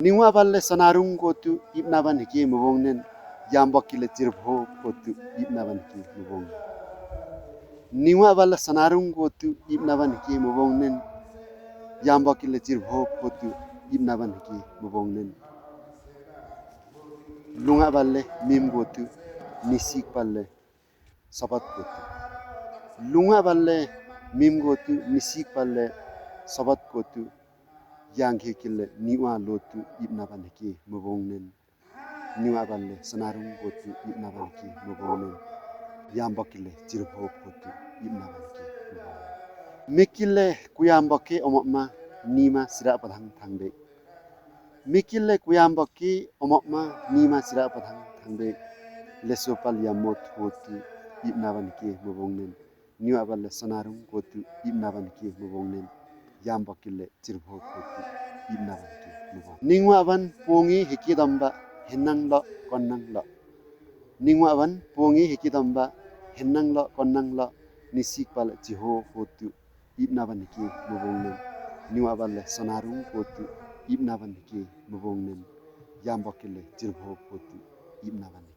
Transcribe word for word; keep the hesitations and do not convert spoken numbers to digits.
Niwa bale sanarung kotu ipna ban hiki mabongnen, yambakkile chirbo kotu ipna ban hiki mabongnen. Niwa bale sanarung kotu ipna ban hiki mabongnen, yambakkile chirbo kotu ipna ban hiki mabongnen. Lunga bale mim kotu nisik bale sabat kotu. Lunga bale mim kotu nisik bale sabat kotu. Yangkile niwa lotu ipna ban hiki mabongnen. Niwa bale sanarung kotu ipna ban hiki mabongnen. Yambakkile chirbo kotu ipna ban hiki mabongnen. Mikile kuyambakke omama nima sira padang tangbe. Mikile kuyambakke omama nima sira padang tangbe. Leso pal yamot kotu ipna ban hiki mabongnen. Niwa bale sanarung kotu ipna ban hiki mabongnen. Yambakkile chirbo kotu ipna ban hiki mabongnen. Niwa ban pongi hiki damba hennang lo konnang lo. Niwa ban pongi hiki damba hennang lo konnang lo. Nisik bale chiho kotu ipna ban hiki mabongnen. Niwa bale sanarung kotu ipna ban hiki mabongnen. Yambakkile chirbo kotu ipna ban hiki